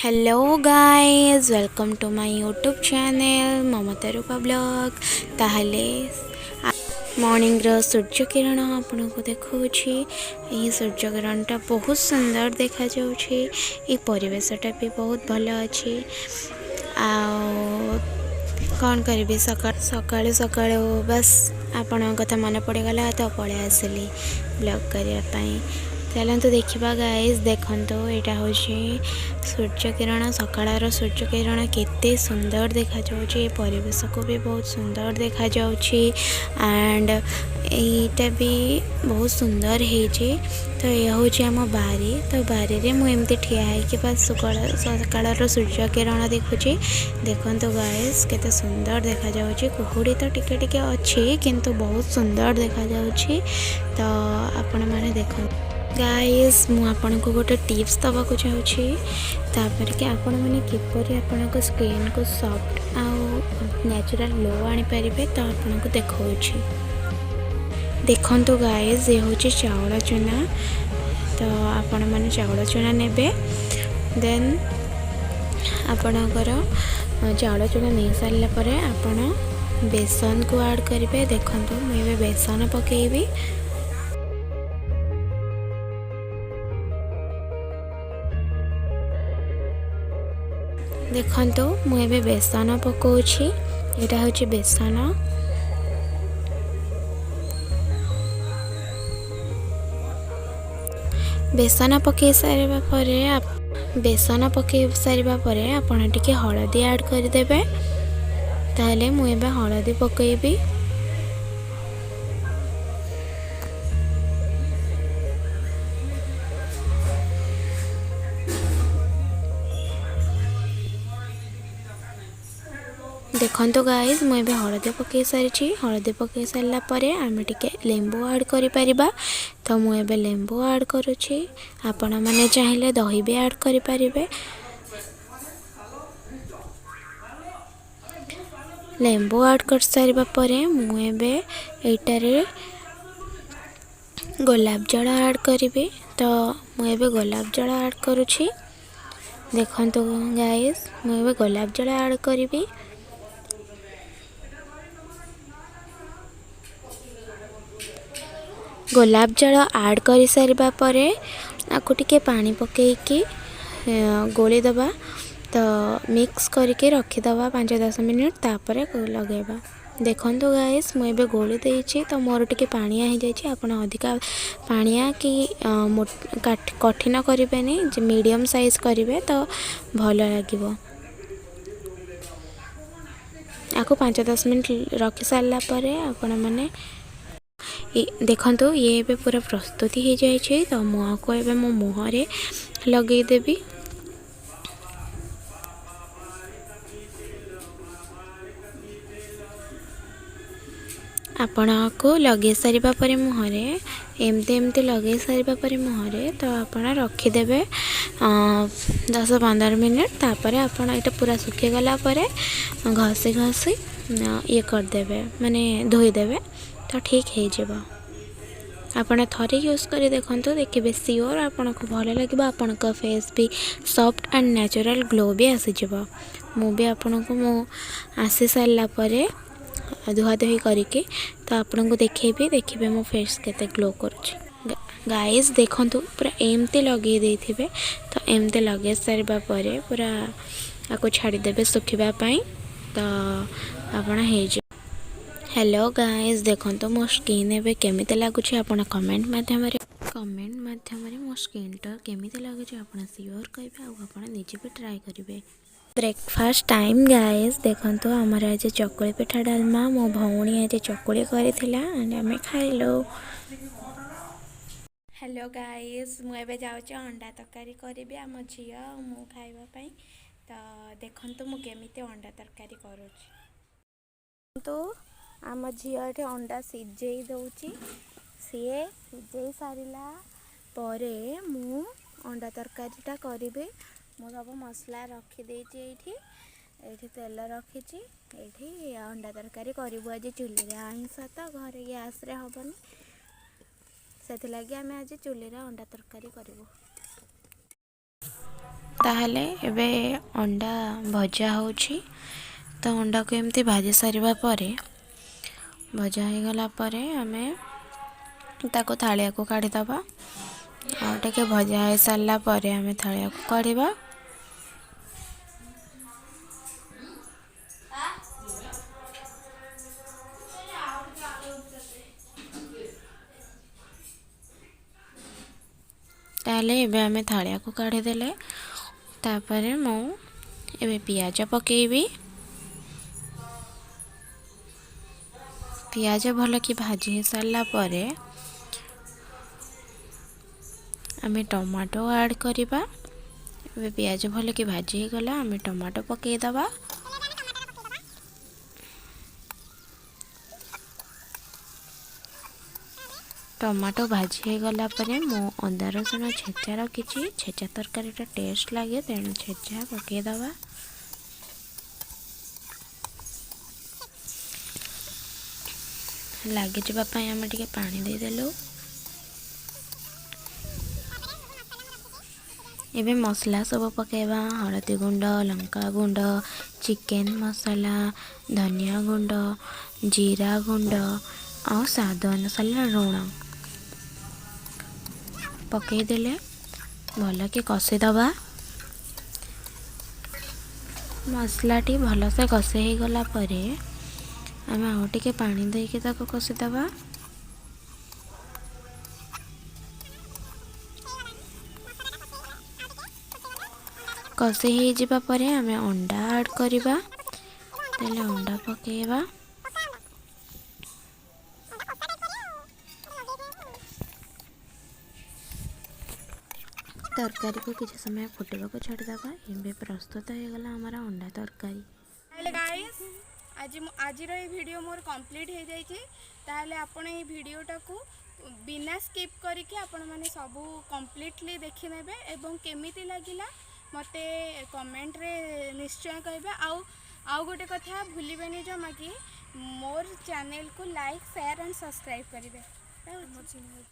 Hello guys, welcome to my YouTube channel Mamata Rupa blog. ତାହେଲେ ମର୍ଣ୍ଣିଂର ସୂର୍ଯ୍ୟ କିରଣ ଆପଣଙ୍କୁ ଦେଖାଉଛି। ଏହି ସୂର୍ଯ୍ୟ କିରଣଟା ବହୁତ ସୁନ୍ଦର ଦେଖାଯାଉଛି। ଏଇ ପରିବେଶଟା ବି ବହୁତ ଭଲ ଅଛି। ଆଉ କ'ଣ କରିବି, ସକାଳୁ ସକାଳୁ ବାସ୍ ଆପଣଙ୍କ କଥା ମନେ ପଡ଼ିଗଲା ତ ପଳେଇ ଆସିଲି ବ୍ଲଗ୍ କରିବା ପାଇଁ। ଚାଲନ୍ତୁ ଦେଖିବା ଗାଇସ୍। ଦେଖନ୍ତୁ, ଏଇଟା ହେଉଛି ସୂର୍ଯ୍ୟ କିରଣ। ସକାଳର ସୂର୍ଯ୍ୟ କିରଣ କେତେ ସୁନ୍ଦର ଦେଖାଯାଉଛି। ଏ ପରିବେଶକୁ ବି ବହୁତ ସୁନ୍ଦର ଦେଖାଯାଉଛି ଆଣ୍ଡ ଏଇଟା ବି ବହୁତ ସୁନ୍ଦର ହେଇଛି। ତ ଏ ହେଉଛି ଆମ ବାରି। ତ ବାରିରେ ମୁଁ ଏମିତି ଠିଆ ହେଇକି ବାସ୍ ସକାଳର ସୂର୍ଯ୍ୟ କିରଣ ଦେଖୁଛି। ଦେଖନ୍ତୁ ଗାଇସ୍, କେତେ ସୁନ୍ଦର ଦେଖାଯାଉଛି। କୁହୁଡ଼ି ତ ଟିକେ ଟିକେ ଅଛି, କିନ୍ତୁ ବହୁତ ସୁନ୍ଦର ଦେଖାଯାଉଛି। ତ ଆପଣମାନେ ଦେଖନ୍ତୁ ଗାଇସ୍, ମୁଁ ଆପଣଙ୍କୁ ଗୋଟେ ଟିପ୍ସ ଦେବାକୁ ଚାହୁଁଛି, ତାପରେ କି ଆପଣମାନେ କିପରି ଆପଣଙ୍କ ସ୍କିନ୍କୁ ସଫ୍ଟ ଆଉ ନ୍ୟାଚୁରାଲ୍ ଗ୍ଲୋ ଆଣିପାରିବେ। ତ ଆପଣଙ୍କୁ ଦେଖାଉଛି। ଦେଖନ୍ତୁ ଗାଇସ୍, ଏ ହେଉଛି ଚାଉଳ ଚୁନା। ତ ଆପଣମାନେ ଚାଉଳ ଚୁନା ନେବେ। ଦେନ୍ ଆପଣଙ୍କର ଚାଉଳ ଚୁନା ନେଇସାରିଲା ପରେ ଆପଣ ବେସନକୁ ଆଡ଼୍ କରିବେ। ଦେଖନ୍ତୁ, ମୁଁ ଏବେ ବେସନ ପକାଇବି। ଦେଖନ୍ତୁ, ମୁଁ ଏବେ ବେସନ ପକାଉଛି। ଏଇଟା ହେଉଛି ବେସନ। ବେସନ ପକାଇ ସାରିବା ପରେ ଆପଣ ଟିକେ ହଳଦୀ ଆଡ଼୍ କରିଦେବେ। ତାହେଲେ ମୁଁ ଏବେ ହଳଦୀ ପକାଇବି। ଦେଖନ୍ତୁ ଗାଇଜ୍, ମୁଁ ଏବେ ହଳଦୀ ପକାଇ ସାରିଛି। ହଳଦୀ ପକାଇ ସାରିଲା ପରେ ଆମେ ଟିକେ ଲେମ୍ବୁ ଆଡ଼୍ କରିପାରିବା। ତ ମୁଁ ଏବେ ଲେମ୍ବୁ ଆଡ଼୍ କରୁଛି। ଆପଣମାନେ ଚାହିଁଲେ ଦହି ବି ଆଡ଼୍ କରିପାରିବେ। ଲେମ୍ବୁ ଆଡ଼୍ କରିସାରିବା ପରେ ମୁଁ ଏବେ ଏଇଟାରେ ଗୋଲାପ ଜଳ ଆଡ଼୍ କରିବି। ତ ମୁଁ ଏବେ ଗୋଲାପ ଜଳ ଆଡ଼୍ କରୁଛି। ଦେଖନ୍ତୁ ଗାଇସ୍, ମୁଁ ଏବେ ଗୋଲାପ ଜଳ ଆଡ଼୍ କରିବି। ଗୋଲାପ ଜଳ ଆଡ଼୍ କରିସାରିବା ପରେ ଆକୁ ଟିକେ ପାଣି ପକାଇକି ଗୋଳେଇ ଦେବା। ତ ମିକ୍ସ କରିକି ରଖିଦେବା 5-10 ମିନିଟ୍, ତାପରେ ଲଗାଇବା। ଦେଖନ୍ତୁ ଗାଇସ୍, ମୁଁ ଏବେ ଗୋଳି ଦେଇଛି। ତ ମୋର ଟିକେ ପାଣିଆ ହେଇଯାଇଛି। ଆପଣ ଅଧିକା ପାଣିଆ କି କଠିନ କରିବେନି, ମିଡ଼ିୟମ୍ ସାଇଜ୍ କରିବେ ତ ଭଲ ଲାଗିବ। ଆକୁ 5-10 ମିନିଟ୍ ରଖି ସାରିଲା ପରେ ଆପଣମାନେ ଦେଖନ୍ତୁ, ଇଏ ଏବେ ପୁରା ପ୍ରସ୍ତୁତି ହେଇଯାଇଛି। ତ ମୁଁ ଆକୁ ଏବେ ମୋ ମୁହଁରେ ଲଗେଇଦେବି। ଆପଣ ଆକୁ ଲଗେଇ ସାରିବା ପରେ ମୁହଁରେ, ଏମିତି ଏମିତି ଲଗେଇ ସାରିବା ପରେ ମୁହଁରେ, ତ ଆପଣ ରଖିଦେବେ 10-15 ମିନିଟ୍। ତାପରେ ଆପଣ ଏଇଟା ପୁରା ଶୁଖିଗଲା ପରେ ଘଷି ଘଷି ଇଏ କରିଦେବେ, ମାନେ ଧୋଇଦେବେ, ତ ଠିକ୍ ହେଇଯିବ। ଆପଣ ଥରେ ୟୁଜ୍ କରି ଦେଖନ୍ତୁ, ଦେଖିବେ ସିଓର ଆପଣଙ୍କୁ ଭଲ ଲାଗିବ। ଆପଣଙ୍କ ଫେସ୍ ବି ସଫ୍ଟ ଆଣ୍ଡ ନ୍ୟାଚୁରାଲ୍ ଗ୍ଲୋ ବି ଆସିଯିବ। ମୁଁ ବି ଆପଣଙ୍କୁ, ମୁଁ ଆସି ସାରିଲା ପରେ ଧୁଆଧୁଇ କରିକି ତ ଆପଣଙ୍କୁ ଦେଖେଇବି, ଦେଖିବେ ମୋ ଫେସ୍ କେତେ ଗ୍ଲୋ କରୁଛି। ଗାଇସ୍, ଦେଖନ୍ତୁ, ପୁରା ଏମିତି ଲଗେଇ ଦେଇଥିବେ। ତ ଏମିତି ଲଗେଇ ସାରିବା ପରେ ପୁରା ଆକୁ ଛାଡ଼ିଦେବେ ଶୁଖିବା ପାଇଁ, ତ ଆପଣ ହେଇଯିବ। ହ୍ୟାଲୋ ଗାଇସ୍, ଦେଖନ୍ତୁ ମୋ ସ୍କିନ୍ ଏବେ କେମିତି ଲାଗୁଛି। ଆପଣ କମେଣ୍ଟ ମାଧ୍ୟମରେ ମୋ ସ୍କିନ୍ଟା କେମିତି ଲାଗୁଛି ଆପଣ ସିଓର କହିବେ, ଆଉ ଆପଣ ନିଜେ ବି ଟ୍ରାଏ କରିବେ। Breakfast time guys. ଦେଖନ୍ତୁ, ଆମର ଆଜି ଚକୁଳି ପିଠା ଡାଲମା। ମୋ ଭଉଣୀ ଆଜି ଚକୁଳି କରିଥିଲା ଆଣ୍ଡ ଆମେ ଖାଇଲୁ। ହ୍ୟାଲୋ ଗାଇସ୍, ମୁଁ ଏବେ ଯାଉଛି ଅଣ୍ଡା ତରକାରୀ କରିବି ଆମ ଝିଅ ଆଉ ମୁଁ ଖାଇବା ପାଇଁ। ତ ଦେଖନ୍ତୁ ମୁଁ କେମିତି ଅଣ୍ଡା ତରକାରୀ କରୁଛି। ତ ଆମ ଝିଅ ଏଠି ଅଣ୍ଡା ସିଝେଇ ଦେଉଛି। ସିଏ ସିଝେଇ ସାରିଲା ପରେ ମୁଁ ଅଣ୍ଡା ତରକାରୀଟା କରିବି। ମୁଁ ସବୁ ମସଲା ରଖିଦେଇଛି ଏଇଠି। ଏଇଠି ତେଲ ରଖିଛି। ଏଇଠି ଅଣ୍ଡା ତରକାରୀ କରିବୁ ଆଜି ଚୁଲିରେ। ଆଇଁଷ ତ ଘରେ ଗ୍ୟାସ୍ରେ ହେବନି, ସେଥିଲାଗି ଆମେ ଆଜି ଚୁଲିରେ ଅଣ୍ଡା ତରକାରୀ କରିବୁ। ତାହେଲେ ଏବେ ଅଣ୍ଡା ଭଜା ହେଉଛି। ତ ଅଣ୍ଡାକୁ ଏମିତି ଭାଜି ସାରିବା ପରେ, ଭଜା ହେଇଗଲା ପରେ ଆମେ ତାକୁ ଥାଳିଆକୁ କାଢ଼ିଦେବା। ଆଉ ଟିକେ ଭଜା ହେଇସାରିଲା ପରେ ଆମେ ଥାଳିଆକୁ କାଢ଼ିବା। ତାହେଲେ ଏବେ ଆମେ ଥାଳିଆକୁ କାଢ଼ିଦେଲେ। ତାପରେ ମୁଁ ଏବେ ପିଆଜ ପକାଇବି। ପିଆଜ ଭଲକି ଭାଜି ହେଇସାରିଲା ପରେ ଆମେ ଟମାଟୋ ଆଡ଼୍ କରିବା। ଏବେ ପିଆଜ ଭଲକି ଭାଜି ହେଇଗଲା, ଆମେ ଟମାଟୋ ପକାଇଦେବା। ଟମାଟୋ ଭାଜି ହେଇଗଲା ପରେ ମୁଁ ଅଦା ରସୁଣ ଛେଚା ରଖିଛି। ଛେଚା ତରକାରୀଟା ଟେଷ୍ଟ ଲାଗେ, ତେଣୁ ଛେଚା ପକାଇଦେବା। ଲାଗିଯିବା ପାଇଁ ଆମେ ଟିକେ ପାଣି ଦେଇଦେଲୁ। ଏବେ ମସଲା ସବୁ ପକାଇବା। ହଳଦୀ ଗୁଣ୍ଡ, ଲଙ୍କା ଗୁଣ୍ଡ, ଚିକେନ୍ ମସଲା, ଧନିଆ ଗୁଣ୍ଡ, ଜିରା ଗୁଣ୍ଡ ଆଉ ସ୍ୱାଦ ଅନୁସାରେ ଲୁଣ ପକାଇଦେଲେ ଭଲକି କଷିଦେବା। ମସଲାଟି ଭଲସେ କଷି ହେଇଗଲା ପରେ ଆମେ ଆଉ ଟିକେ ପାଣି ଦେଇକି ତାକୁ କଷିଦେବା। କଷି ହେଇଯିବା ପରେ ଆମେ ଅଣ୍ଡା ଆଡ଼୍ କରିବା। ତାହେଲେ ଅଣ୍ଡା ପକାଇବା। ତରକାରୀକୁ କିଛି ସମୟ ଫୁଟିବାକୁ ଛାଡ଼ିଦେବା। ଏବେ ପ୍ରସ୍ତୁତ ହେଇଗଲା ଆମର ଅଣ୍ଡା ତରକାରୀ। ତାହେଲେ ଗାଇସ୍, ଆଜି ଆଜିର ଏଇ ଭିଡ଼ିଓ ମୋର କମ୍ପ୍ଲିଟ୍ ହେଇଯାଇଛି। ତାହେଲେ ଆପଣ ଏଇ ଭିଡ଼ିଓଟାକୁ ବିନା ସ୍କିପ୍ କରିକି ଆପଣମାନେ ସବୁ କମ୍ପ୍ଲିଟଲି ଦେଖିନେବେ ଏବଂ କେମିତି ଲାଗିଲା ମୋତେ କମେଣ୍ଟରେ ନିଶ୍ଚୟ କହିବେ। ଆଉ ଗୋଟେ କଥା ଭୁଲିବେନି ଜମା କି ମୋର ଚ୍ୟାନେଲକୁ ଲାଇକ୍, ସେୟାର ଆଣ୍ଡ ସବସ୍କ୍ରାଇବ୍ କରିବେ। ରହୁଛି।